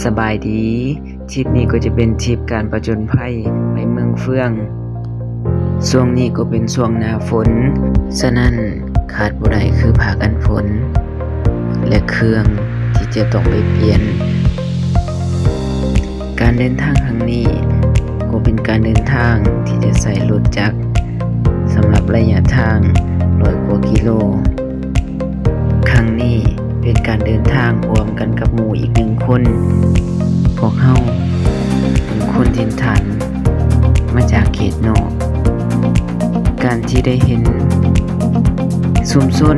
ສະບາຍດີ, ທຣິບນີ້ກໍຈະເປັນທຣິບການປະຈົນໄພໄປເມືອງເຟືອງ. ຊ່ວງນີ້ກໍເປັນຊ່ວງໜ້າຝົນ, ສະນັ້ນຂາດບໍ່ໄດ້ຄືຜ້າກັນຝົນ ແລະ ເຄື່ອງທີ່ຈະຕ້ອງໄປປ່ຽນ. ການເດີນທາງຄັ້ງນີ້ກໍເປັນການເດີນທາງທີ່ຈະໃຊ້ລົດຈັກສຳລັບໄລຍະທາງຮ້ອຍກວ່າກິໂລ. ຄັ້ງນີ້ເປັນການເດີນທາງຮ່ວມກັນກັບໝູ່ອີກໜຶ່ງຄົນ. ພວກເຮົາເປັນຄົນຖິ່ນຖານມາຈາກເຂດນອກ. ການທີ່ໄດ້ເຫັນຊຸມຊົນ,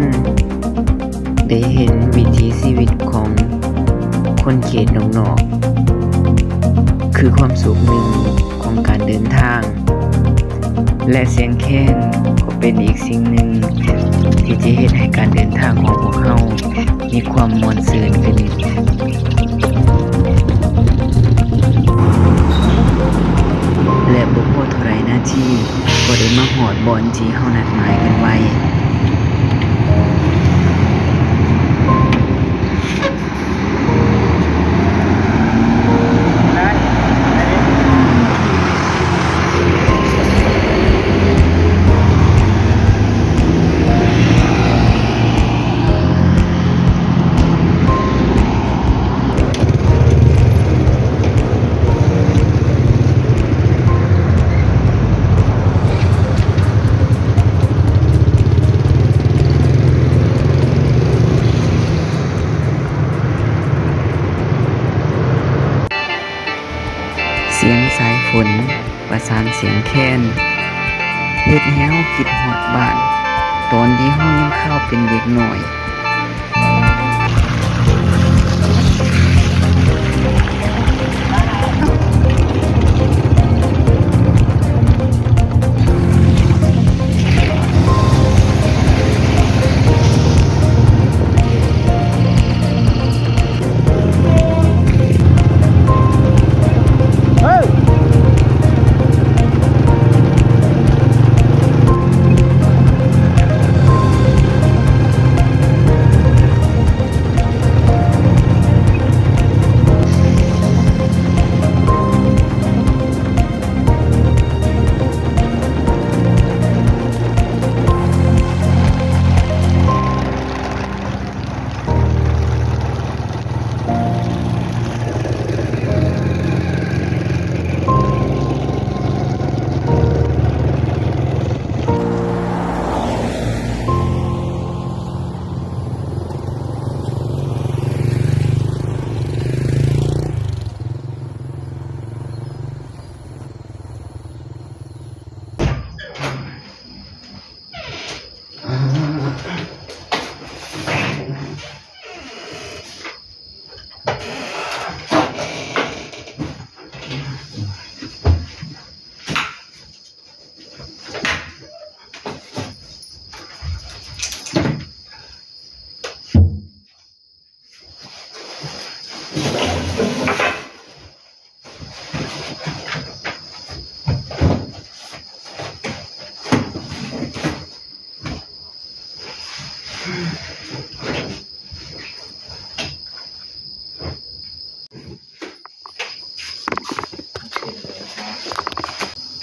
ໄດ້ເຫັນວິຖີຊີວິດຂອງຄົນເຂດນອກໆ ຄືຄວາມສຸກໜຶ່ງຂອງການເດີນທາງ. ແລະ ສຽງແຄນກໍເປັນອີກສິ່ງໜຶ່ງທີ່ຈະເຮັດໃຫ້ການເດີນທາງຂອງພວກເຮົາມີຄວາມມ່ວນຊື່ນຂຶ້ນ. ແລະ ບໍ່ພໍເທົ່າໃດນາທີ ກໍໄດ້ມາຮອດບ່ອນທີ່ເຮົານັດໝາຍກັນໄວ້. ສຽງສາຍຝົນປະສານສຽງແຄນ ເຮັດໃຫ້ເຮົາຄິດຮອດບ້ານ ຕອນທີ່ເຮົາຍັງຄາວເປັນເດັກນ້ອຍ. ໂອ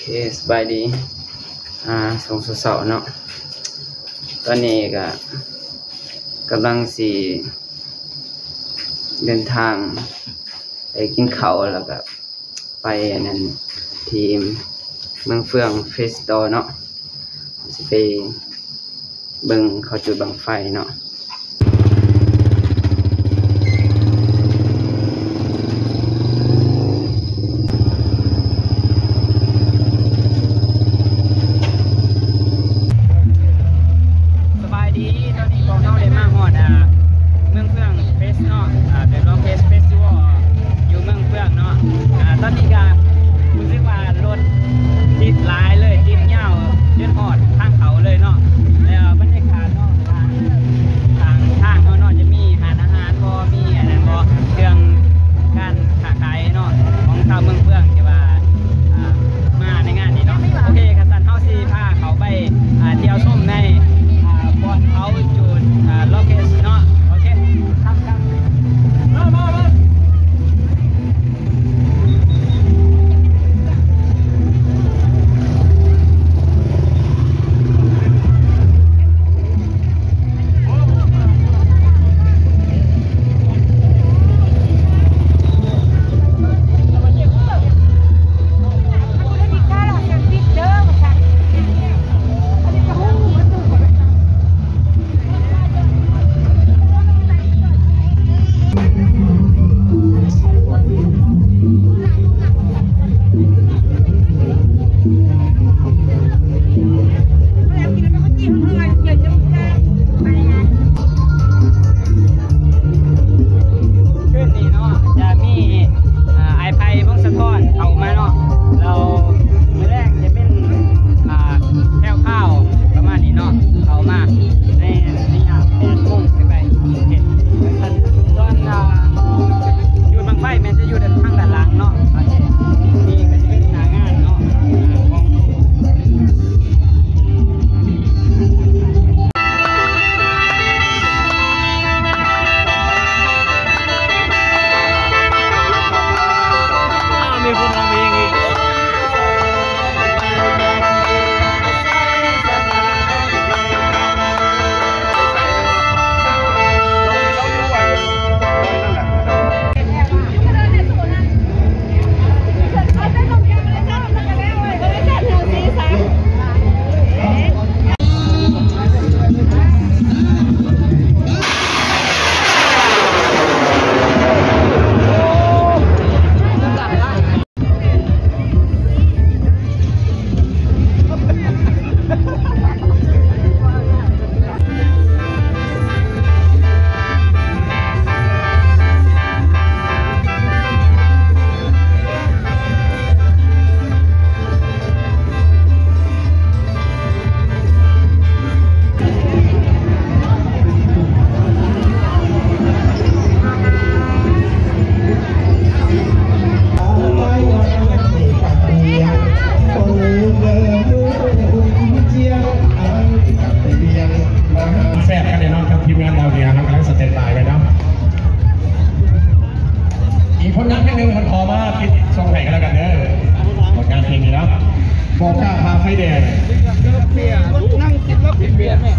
ເຄ ສະບາຍດີ ອ່າ ຊ່ວງເຊົ້າໆເນາະ. ຕອນນີ້ກະກຳລັງຊິເດີນທາງໄປກິນເຂົ້າ ແລ້ວກະໄປອັນນັ້ນ ທີ່ເມືອງເຟືອງເຟສຕໍ່ເນາະ. ຊິໄປເບິ່ງເຂົາຈຸດບັ້ງໄຟເນາະ. ສະບາຍດີ, ຕອນນີ້ພວກເຮົາໄດ້ມາຮອດ ອ່າ ເມືອງເຟືອງເຟສເນາະ, ອ່າ ເດີນລອງເຟສ ເຟສຕິວໍ ຢູ່ເມືອງ ເຟືອງເນາະ. ອ່າ ຕອນນີ້ກະຮູ້ສຶກວ່າລົດຕິດຫຼາຍເລີຍ, ຕິດຍາວຈົນຮອດທາງເຂົ້າເລີຍເນາະ. ແລ້ວບັນຍາກາດເນາະ ອ່າ ສົ່ງໃຫ້ກັນແລ້ວກັນເດີ ຜົນງານເພງນີ້ເນາະ ບໍ່ກ້າຝ່າໄຟແດງ. ນັ່ງກິນແລ້ວກິນເບຍແມ່